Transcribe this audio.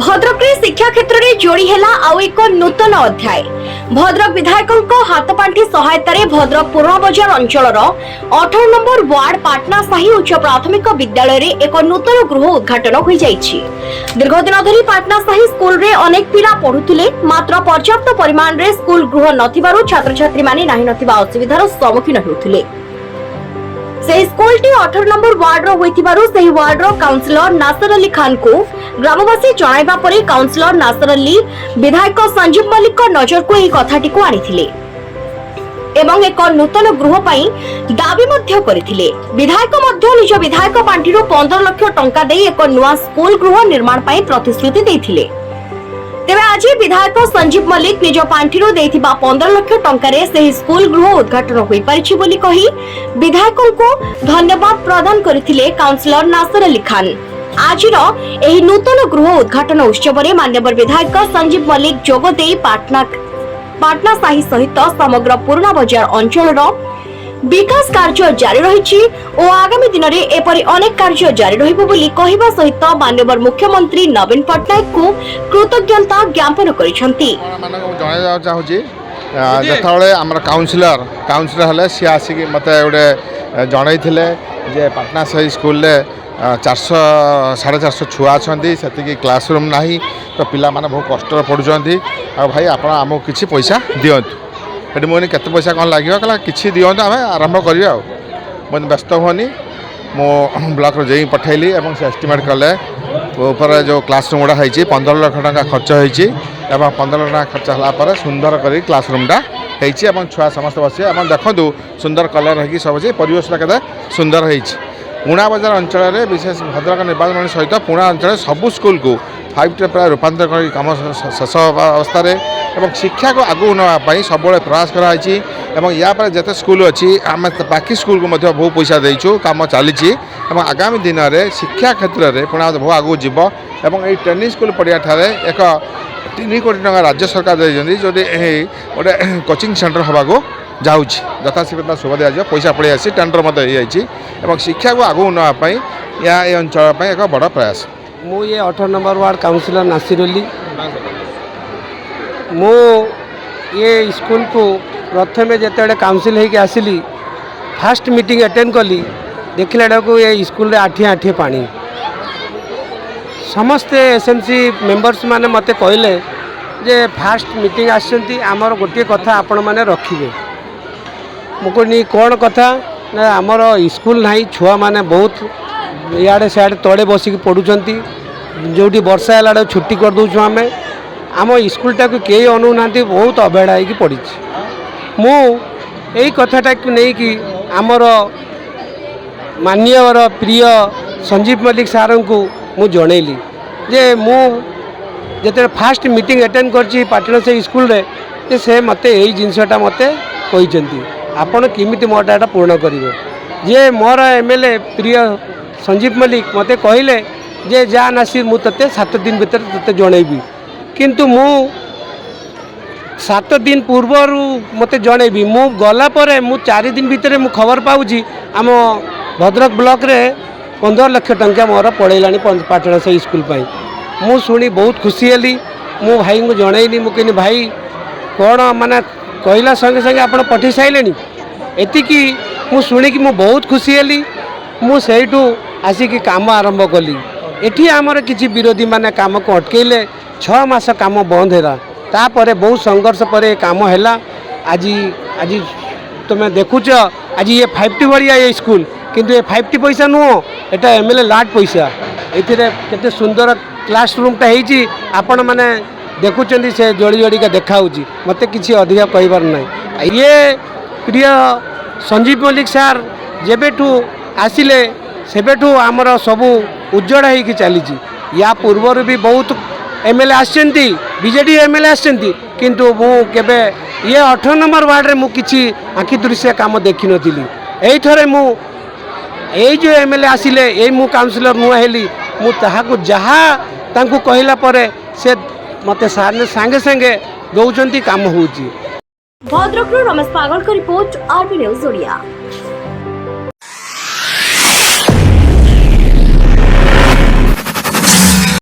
ଭଦ୍ରକରେ ଶିକ୍ଷା କ୍ଷେତ୍ରରେ ଯୋଡ଼ି ହେଲା ଆଉ ଏକ ନୂତନ ଅଧ୍ୟାୟ। ଭଦ୍ରକ ବିଧାୟକଙ୍କ ହାତପାଣ୍ଠି ସହାୟତାରେ ଭଦ୍ରକ ପୁରୁଣା ବଜାର ଅଞ୍ଚଳର 18 ନମ୍ବର ୱାର୍ଡ ପାଟନା ସାହି ଉଚ୍ଚ ପ୍ରାଥମିକ ବିଦ୍ୟାଳୟରେ ଏକ ନୂତନ ଗୃହ ଉଦ୍ଘାଟନ ହୋଇଯାଇଛି। ଦୀର୍ଘଦିନ ଧରି ପାଟନା ସାହି ସ୍କୁଲରେ ଅନେକ ପିଲା ପଢୁଥିଲେ, ମାତ୍ର ପର୍ଯ୍ୟାପ୍ତ ପରିମାଣରେ ସ୍କୁଲ ଗୃହ ନଥିବାରୁ ଛାତ୍ରଛାତ୍ରୀମାନେ ନାହିଁ ନଥିବା ଅସୁବିଧାର ସମ୍ମୁଖୀନ ହେଉଥିଲେ। ସେହି ସ୍କୁଲଟି 18 ନମ୍ବର ୱାର୍ଡର ହୋଇଥିବାରୁ ସେହି ୱାର୍ଡର କାଉନସିଲର ନାସର ଅଲି ଖାନଙ୍କୁ ଗ୍ରାମବାସୀ ଜଣାଇବା ପରେ କାଉନସିଲର ନାସର ଅଲି ବିଧାୟକ ସଞ୍ଜୀବ ମଲ୍ଲିକଙ୍କ ନଜରକୁ ଏହି କଥାଟିକୁ ଆଣିଥିଲେ ଏବଂ ଏକ ନୂତନ ଗୃହ ପାଇଁ ଦାବି ମଧ୍ୟ କରିଥିଲେ। ବିଧାୟକ ମଧ୍ୟ ନିଜ ବିଧାୟକ ପାଣ୍ଠିରୁ 15 ଲକ୍ଷ ଟଙ୍କା ଦେଇ ଏକ ନୂଆ ସ୍କୁଲ ଗୃହ ନିର୍ମାଣ ପାଇଁ ପ୍ରତିଶ୍ରୁତି ଦେଇଥିଲେ। ତେବେ ଆଜି ବିଧାୟକ ସଞ୍ଜୀବ ମଲ୍ଲିକ ନିଜ ପାଣ୍ଠିରୁ ଦେଇଥିବା 15 ଲକ୍ଷ ଟଙ୍କାରେ ସେହି ସ୍କୁଲ ଗୃହ ଉଦ୍ଘାଟନ ହୋଇପାରିଛି ବୋଲି କହି ବିଧାୟକଙ୍କୁ ଧନ୍ୟବାଦ ପ୍ରଦାନ କରିଥିଲେ କାଉନସିଲର ନାସର ଅଲି ଖାନ। ଆଜିର ଏହି ନୂତନ ଗୃହ ଉଦ୍ଘାଟନ ଉତ୍ସବରେ ମାନ୍ୟବର ବିଧାୟକ ସଞ୍ଜୀବ ମଲ୍ଲିକ ଯୋଗ ଦେଇ ପାଟନା ସାହି ସହିତ ସମଗ୍ର ପୁରୁଣା ବଜାର ଅଞ୍ଚଳର ବିକାଶ କାର୍ଯ୍ୟ ଜାରି ରହିଛି ଓ ଆଗାମୀ ଦିନରେ ଏପରି ଅନେକ କାର୍ଯ୍ୟ ଜାରି ରହିବ ବୋଲି କହିବା ସହିତ ମାନ୍ୟବର ମୁଖ୍ୟମନ୍ତ୍ରୀ ନବୀନ ପଟ୍ଟନାୟକଙ୍କୁ କୃତଜ୍ଞତା ଜ୍ଞାପନ କରିଛନ୍ତି। ଆପଣମାନଙ୍କୁ ମୁଁ ଜଣାଇବାକୁ ଚାହୁଁଛି, ଯେତେବେଳେ ଆମର କାଉନସିଲର ହେଲେ, ସିଏ ଆସିକି ମୋତେ ଗୋଟେ ଜଣାଇଥିଲେ ଯେ ପାଟନା ସାହି ସ୍କୁଲରେ 400 450 ଛୁଆ ଅଛନ୍ତି, ସେତିକି କ୍ଲାସ୍ ରୁମ୍ ନାହିଁ, ତ ପିଲାମାନେ ବହୁତ କଷ୍ଟରେ ପଢ଼ୁଛନ୍ତି। ଆଉ ଭାଇ, ଆପଣ ଆମକୁ କିଛି ପଇସା ଦିଅନ୍ତୁ। ସେଠି ମୁଁ କହିଲି, କେତେ ପଇସା କ'ଣ ଲାଗିବ? କହିଲା, କିଛି ଦିଅନ୍ତୁ, ଆମେ ଆରମ୍ଭ କରିବା। ଆଉ ମୁଁ କହିଲି, ବ୍ୟସ୍ତ ହୁଅନି। ମୁଁ ବ୍ଲକର ଜେଇ ପଠାଇଲି ଏବଂ ସେ ଏଷ୍ଟିମେଟ୍ କଲେ। ଉପରେ ଯେଉଁ କ୍ଲାସ୍ ରୁମ୍ ଗୁଡ଼ା ହେଇଛି, 15 ଲକ୍ଷ ଟଙ୍କା ଖର୍ଚ୍ଚ ହେଇଛି ଏବଂ 15 ଲକ୍ଷ ଟଙ୍କା ଖର୍ଚ୍ଚ ହେଲା ପରେ ସୁନ୍ଦର କରି କ୍ଲାସ୍ ରୁମ୍ଟା ହେଇଛି ଏବଂ ଛୁଆ ସମସ୍ତେ ବସିବେ ଏବଂ ଦେଖନ୍ତୁ, ସୁନ୍ଦର କଲର୍ ହେଇକି ସବୁ ଅଛି। ପରିବେଶଟା କେତେ ସୁନ୍ଦର ହେଇଛି। ପୁରୁଣା ବଜାର ଅଞ୍ଚଳରେ, ବିଶେଷ ଭଦ୍ରକ ନିର୍ବାଚନ ସହିତ ପୁରୁଣା ଅଞ୍ଚଳରେ ସବୁ ସ୍କୁଲକୁ 5T ପ୍ରାୟ ରୂପାନ୍ତର କରି କାମ ଶେଷ ହେବା ଅବସ୍ଥାରେ ଏବଂ ଶିକ୍ଷାକୁ ଆଗକୁ ନେବା ପାଇଁ ସବୁବେଳେ ପ୍ରୟାସ କରାଯାଇଛି। ଏବଂ ୟା ପରେ ଯେତେ ସ୍କୁଲ ଅଛି, ଆମେ ବାକି ସ୍କୁଲକୁ ମଧ୍ୟ ବହୁ ପଇସା ଦେଇଛୁ, କାମ ଚାଲିଛି ଏବଂ ଆଗାମୀ ଦିନରେ ଶିକ୍ଷା କ୍ଷେତ୍ରରେ ପୁରୁଣା ବହୁ ଆଗକୁ ଯିବ। ଏବଂ ଏଇ ଟ୍ରେନିଂ ସ୍କୁଲ ପଡ଼ିଆଠାରେ ଏକ 3 କୋଟି ଟଙ୍କା ରାଜ୍ୟ ସରକାର ଦେଇଛନ୍ତି, ଯେଉଁଠି ଏହି ଗୋଟେ କୋଚିଂ ସେଣ୍ଟର ହେବାକୁ ଯାଉଛି। ଯଥାଶୀଘ୍ର ତା ଶୁଭ ଦିଆଯିବ। ପଇସା ପଳେଇ ଆସିଛି, ଟେଣ୍ଡର ମଧ୍ୟ ହେଇଯାଇଛି ଏବଂ ଶିକ୍ଷାକୁ ଆଗକୁ ନେବା ପାଇଁ ଏହା ଏ ଅଞ୍ଚଳ ପାଇଁ ଏକ ବଡ଼ ପ୍ରୟାସ। ମୁଁ ଇଏ 18 ନମ୍ବର ୱାର୍ଡ଼ କାଉନସିଲର ନାସିର ଅଲି। ମୁଁ ଇଏ ସ୍କୁଲକୁ ପ୍ରଥମେ ଯେତେବେଳେ କାଉନସିଲ୍ ହେଇକି ଆସିଲି, ଫାଷ୍ଟ ମିଟିଂ ଆଟେଣ୍ଡ କଲି, ଦେଖିଲା ବେଳକୁ ଏ ସ୍କୁଲରେ ଆଣ୍ଠିଏ ଆଣ୍ଠିଏ ପାଣି। ସମସ୍ତେ ଏସ୍ ଏମ୍ ସି ମେମ୍ବର୍ସ ମାନେ ମୋତେ କହିଲେ ଯେ ଫାଷ୍ଟ ମିଟିଂ ଆସିଛନ୍ତି, ଆମର ଗୋଟିଏ କଥା ଆପଣମାନେ ରଖିବେ। ମୁଁ କହିଲି, କ'ଣ କଥା? ନା, ଆମର ସ୍କୁଲ ନାହିଁ, ଛୁଆମାନେ ବହୁତ ଇଆଡ଼େ ସିଆଡ଼େ ତଳେ ବସିକି ପଢ଼ୁଛନ୍ତି, ଯେଉଁଠି ବର୍ଷା ହେଲା ବେଳକୁ ଛୁଟି କରିଦେଉଛୁ ଆମେ, ଆମ ସ୍କୁଲଟାକୁ କେହି ଅନଉନାହାନ୍ତି, ବହୁତ ଅବହେଳା ହେଇକି ପଡ଼ିଛି। ମୁଁ ଏଇ କଥାଟାକୁ ନେଇକି ଆମର ମାନ୍ୟବର ପ୍ରିୟ ସଞ୍ଜୀବ ମଲ୍ଲିକ ସାର୍ଙ୍କୁ ମୁଁ ଜଣେଇଲି ଯେ ମୁଁ ଯେତେବେଳେ ଫାଷ୍ଟ ମିଟିଂ ଆଟେଣ୍ଡ କରିଛି ପାଟଣା ସେଇ ସ୍କୁଲରେ, ଯେ ସେ ମୋତେ ଏଇ ଜିନିଷଟା ମୋତେ କହିଛନ୍ତି, ଆପଣ କେମିତି ମୋଟା ଏଟା ପୂରଣ କରିବେ? ଯେ ମୋର ଏମ୍ ଏଲ୍ ଏ ପ୍ରିୟ ସଞ୍ଜୀବ ମଲ୍ଲିକ ମୋତେ କହିଲେ ଯେ ଯା ନାସିର, ମୁଁ ତୋତେ 7 ଦିନ ଭିତରେ ତୋତେ ଜଣେଇବି। କିନ୍ତୁ ମୁଁ 7 ଦିନ ପୂର୍ବରୁ ମୋତେ ଜଣେଇବି, ମୁଁ ଗଲା ପରେ ମୁଁ 4 ଦିନ ଭିତରେ ମୁଁ ଖବର ପାଉଛି, ଆମ ଭଦ୍ରକ ବ୍ଲକରେ 15 ଲକ୍ଷ ଟଙ୍କା ମୋର ପଳେଇଲାଣି ପାଟଣା ସେଇ ସ୍କୁଲ ପାଇଁ। ମୁଁ ଶୁଣି ବହୁତ ଖୁସି ହେଲି। ମୁଁ ଭାଇଙ୍କୁ ଜଣେଇଲି। ମୁଁ କହିଲି, ଭାଇ, କ'ଣ ମାନେ କହିଲା ସଙ୍ଗେ ସଙ୍ଗେ ଆପଣ ପଠେଇ ସାରିଲେଣି। ଏତିକି ମୁଁ ଶୁଣିକି ମୁଁ ବହୁତ ଖୁସି ହେଲି। ମୁଁ ସେଇଠୁ ଆସିକି କାମ ଆରମ୍ଭ କଲି। ଏଠି ଆମର କିଛି ବିରୋଧୀମାନେ କାମକୁ ଅଟକେଇଲେ। 6 ମାସ କାମ ବନ୍ଦ ହେଲା। ତାପରେ ବହୁତ ସଂଘର୍ଷ ପରେ ଏ କାମ ହେଲା। ଆଜି ତୁମେ ଦେଖୁଛ, ଆଜି ଇଏ 5T ଭଳିଆ ଏ ସ୍କୁଲ, କିନ୍ତୁ ଏ 5T ପଇସା ନୁହଁ, ଏଟା ଏମ୍ ଏଲ୍ ଏ ଲାଡ୍ ପଇସା। ଏଥିରେ କେତେ ସୁନ୍ଦର କ୍ଲାସ୍ ରୁମ୍ଟା ହେଇଛି, ଆପଣମାନେ ଦେଖୁଛନ୍ତି, ସେ ଜଳି ଜଳିକା ଦେଖାହେଉଛି। ମୋତେ କିଛି ଅଧିକା କହିବାର ନାହିଁ। ଇଏ ପ୍ରିୟ ସଞ୍ଜୀବ ମଲ୍ଲିକ ସାର୍ ଯେବେଠୁ ଆସିଲେ, ସେବେଠୁ ଆମର ସବୁ ଉଜ୍ଜଳ ହେଇକି ଚାଲିଛି। ୟା ପୂର୍ବରୁ ବି ବହୁତ ଏମ୍ ଏଲ୍ ଏ ଆସିଛନ୍ତି, ବିଜେଡ଼ି ଏମ୍ ଏଲ୍ ଏ ଆସିଛନ୍ତି, କିନ୍ତୁ ମୁଁ କେବେ ଇଏ 18 ନମ୍ବର ୱାର୍ଡ଼ରେ ମୁଁ କିଛି ଆଖି ଦୃଶ୍ୟ କାମ ଦେଖିନଥିଲି। ଏଇଥରେ ମୁଁ ଏଇ ଯେଉଁ ଏମ୍ ଏଲ୍ ଏ ଆସିଲେ, ଏଇ ମୁଁ କାଉନସିଲର ନୂଆ ହେଲି, ମୁଁ ତାହାକୁ ଯାହା ତାଙ୍କୁ କହିଲା ପରେ ସେ ମୋତେ ସାଙ୍ଗେ ସାଙ୍ଗେ ଦେଉଛନ୍ତି, କାମ ହେଉଛି। ଭଦ୍ରକରୁ ରମେଶ ପାଗଳଙ୍କ ରିପୋର୍ଟ, ଆରବି ନ୍ୟୁଜ୍ ଓଡ଼ିଆ।